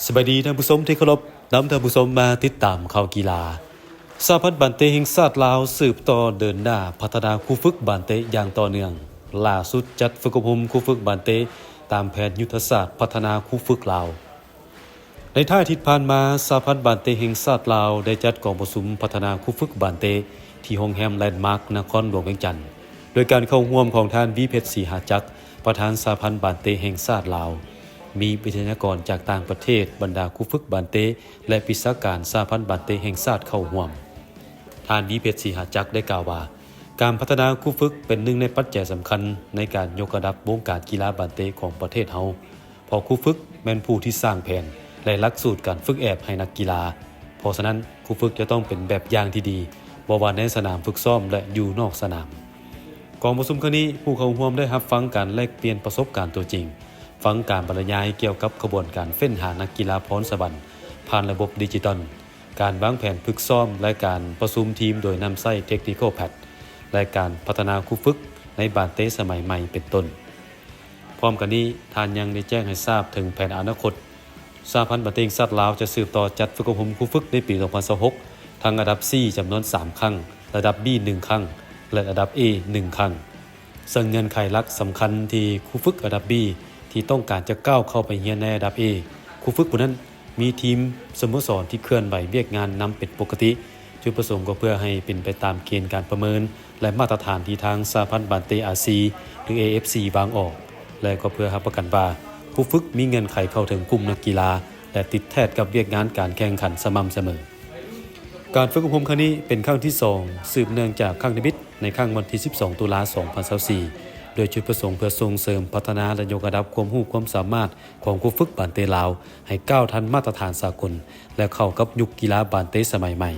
ສະບາຍດີທ່ານຜູ້ຊົມທີ່ເຄົາລົບ, ນຳທ່ານຜູ້ຊົມມາຕິດຕາມຂ່າວກິລາ. ສະຫະພັນບານເຕະແຫ່ງຊາດລາວສືບຕໍ່ເດີນໜ້າພັດທະນາຄູຝຶກບານເຕະຢ່າງຕໍ່ເນື່ອງ. ຫຼ້າສຸດຈັດຝຶກອົບຮົມຄູຝຶກບານເຕະຕາມແຜນຍຸດທະສາດພັດທະນາຄູຝຶກລາວ. ໃນທ້າຍອາທິດຜ່ານມາ, ສະຫະພັນບານເຕະແຫ່ງຊາດລາວໄດ້ຈັດກອງປະຊຸມພັດທະນາຄູຝຶກບານເຕະທີ່ໂຮງແຮມແລນມາກ ນະຄອນຫຼວງວຽງຈັນ ໂດຍການເຂົ້າຮ່ວມຂອງທ່ານ ວີເພັດ ສີຫາຈັກ ປະທານສະຫະພັນບານເຕະແຫ່ງຊາດລາວ, ມີວິທະຍາກອນຈາກຕ່າງປະເທດ, ບັນດາຄູຝຶກບານເຕະ ແລະ ວິຊາການສະຫະພັນບານເຕະແຫ່ງຊາດເຂົ້າຮ່ວມ. ທ່ານ ວີເພັດ ສີຫາຈັກ ໄດ້ກ່າວວ່າ, ການພັດທະນາຄູຝຶກເປັນໜຶ່ງໃນປັດໄຈສຳຄັນໃນການຍົກລະດັບວົງການກິລາບານເຕະຂອງປະເທດເຮົາ, ເພາະຄູຝຶກແມ່ນຜູ້ທີ່ສ້າງແຜນ ແລະ ຫຼັກສູດການຝຶກແອບໃຫ້ນັກກິລາ. ເພາະສະນັ້ນ, ຄູຝຶກຈະຕ້ອງເປັນແບບຢ່າງທີ່ດີ, ບໍ່ວ່າໃນສະໜາມຝຶກຊ້ອມ ແລະ ຢູ່ນອກສະໜາມ. ກອງປະຊຸມຄັ້ງນີ້, ຜູ້ເຂົ້າຮ່ວມໄດ້ຮັບຟັງການແລກປ່ຽນປະສົບການຕົວຈິງ, ຟັງການບັນລະຍາຍກ່ຽວກັບຂະບວນການເຟ້ນຫານັກກິລາພອນສະຫວັນຜ່ານລະບົບດິຈິຕອນ, ການວາງແຜນຝຶກຊ້ອມ ແລະ ການປະຊຸມທີມໂດຍນຳໃຊ້ Technical Pad ແລະ ການພັດທະນາຄູຝຶກໃນບານເຕະສະໄໝໃໝ່ ເປັນຕົ້ນ. ພ້ອມກັນນີ້, ທ່ານຍັງໄດ້ແຈ້ງໃຫ້ຊາບເຖິງແຜນອະນາຄົດ. ສະຫະພັນບານເຕະແຫ່ງຊາດລາວຈະສືບຕໍ່ຈັດຝຶກອົບຮົມຄູຝຶກໃນປີສອງພັນຊາວຫົກ ທັງລະດັບ C ຈຳນວນສາມຄັ້ງ, ລະດັບ B ໜຶ່ງຄັ້ງ ແລະ ລະດັບ A ໜຶ່ງຄັ້ງ. ເຊິ່ງເງື່ອນໄຂຫຼັກສຳຄັນທີ່ຄູຝຶກລະດັບ B ທີ່ຕ້ອງການຈະກ້າວເຂົ້າໄປຮຽນໃນລະດັບ A, ຄູຝຶກຜູ້ນັ້ນມີທີມສະໂມສອນທີ່ເຄື່ອນໄຫວວຽກງານນຳເປັນປົກກະຕິ. ຈຸດປະສົງກໍເພື່ອໃຫ້ເປັນໄປຕາມເກນການປະເມີນ ແລະ ມາດຕະຖານທີ່ທາງສະຫະພັນບານເຕະອາຊີ ຫຼື ເອເອັຟຊີ ວາງອອກ ແລະ ກໍເພື່ອຮັບປະກັນວ່າ ຄູຝຶກມີເງື່ອນໄຂເຂົ້າເຖິງກຸ່ມນັກກິລາ ແລະ ຕິດແທດກັບວຽກງານການແຂ່ງຂັນສະໝ່ຳສະເໝີ. ການຝຶກອົບຮົມຄັ້ງນີ້ເປັນຄັ້ງທີສອງ ສືບເນື່ອງຈາກຄັ້ງທຳອິດໃນຄັ້ງວັນທີສິບສອງ ຕຸລາ ສອງພັນຊາວສີ່ ໂດຍຈຸດປະສົງເພື່ອສົ່ງເສີມ, ພັດທະນາ ແລະ ຍົກລະດັບຄວາມຮູ້ຄວາມສາມາດຂອງຄູຝຶກບານເຕະລາວ ໃຫ້ກ້າວທັນມາດຕະຖານສາກົນ ແລະ ເຂົ້າກັບຍຸກກິລາບານເຕະສະໄໝໃໝ່.